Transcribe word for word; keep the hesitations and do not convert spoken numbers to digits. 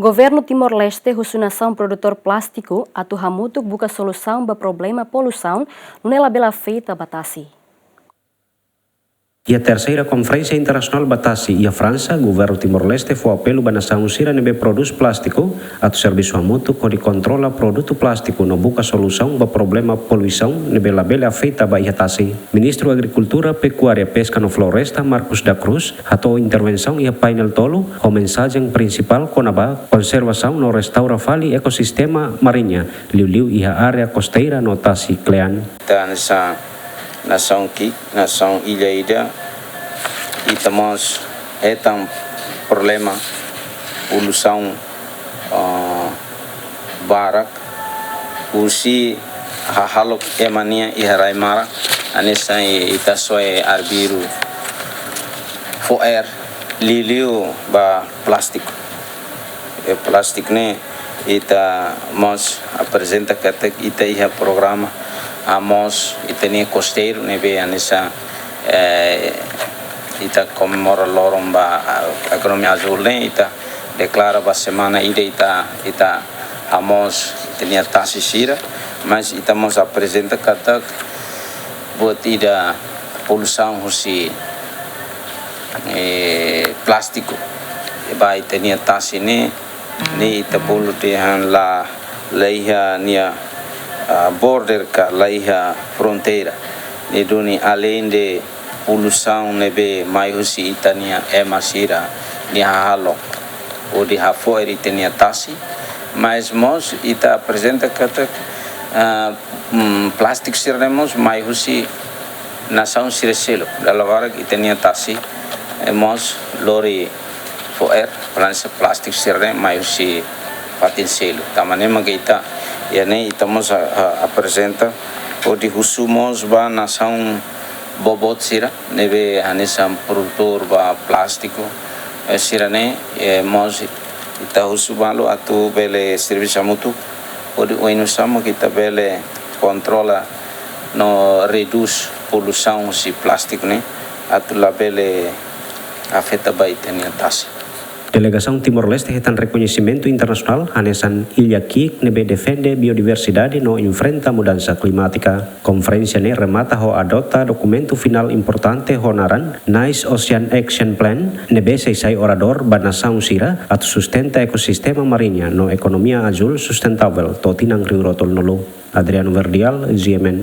Governu Timor-Leste husu nasaun produtór plástiku atu hamutuk buka solusaun ba problema poluisaun nune'e labele afeta ba tasi. Iha terseira konferénsia internasionál ba tasi iha Fransa, governu Timor-Leste fó apelu ba nasaun sira ne'ebé prodús plástiku atu servisu hamutuk hodi kontrola produtu plástiku no buka solusaun ba problema poluisaun ne'ebé labele afeta ba iha tasi. Ministru Agrikultura, Pekuária, Peska no Floresta, Marcos da Cruz, hato'o intervensaun iha painel tolu ho mensajen prinsipál kona-ba konservasaun no restaura fali ekosistema mariña, liuliu iha área kosteira no tasi kle'an. Ita hanesan nasaun ki'ik, nasaun illa ida, ita mós hetan problema poluisaun, ah, barak, husi hahalok ema nian iha rai-maran, hanesan ita soe arbiru fo'er, liuliu ba plástiku. E plástiku ne'e ita mós aprezenta katak ita iha programa hamoos ita-nia kosteiru ne'ebé hanesan, eh, ita komemora loron ba, ah, ekonomia azúl ne'e, ita deklara ba semana ida ita, ita hamoos ita-nia tasi sira, mas ita mós aprezenta katak buat ida poluisaun husi, eh, plástiku ba ita-nia tasi ne'e, ne'e ita bolu dehan la, la iha nia, ah, border ka la iha fronteira. Ne'e duni aleinde poluisaun ne'ebé mai husi ita-nia ema sira-nia hahalok hodi hafo'er ita-nia tasi, mas mós ita aprezenta katak, ah, mm, plástiku sira-ne'e mós mai husi nasaun sira seluk. Dala barak ita-nia tasi, eh, mós lori fo'er, hanesan plástiku sira-ne'e mai husi fatin seluk. Tanba ne'e mak ita, iha ne'e ita mós a, a, aprezenta hodi husu mós ba nasaun boboot sira ne'ebé hanesan produtór ba plástiku, eh, sira-ne'e, eh, mós ita husu balu atu bele servisu hamutuk hodi oinsá mak ita bele kontrola no redús poluisaun husi plástiku ne'e atu labele afeta ba ita-nia tasi. Delegasaun Timor-Leste hetan rekoñesimentu internasionál hanesan illa ki'ik ne'ebé defende biodiversidade no enfrenta mudansa klimátika. Konferénsia ne'e remata ho adota dokumentu finál importante ho naran Nice Ocean Action Plan, ne'ebé sei sai oradór ba nasaun sira atu sustenta ekosistema mariña no ekonomia azúl sustentável to'o tinan rihun rua tolunulu. Adriano Verdial, G M N.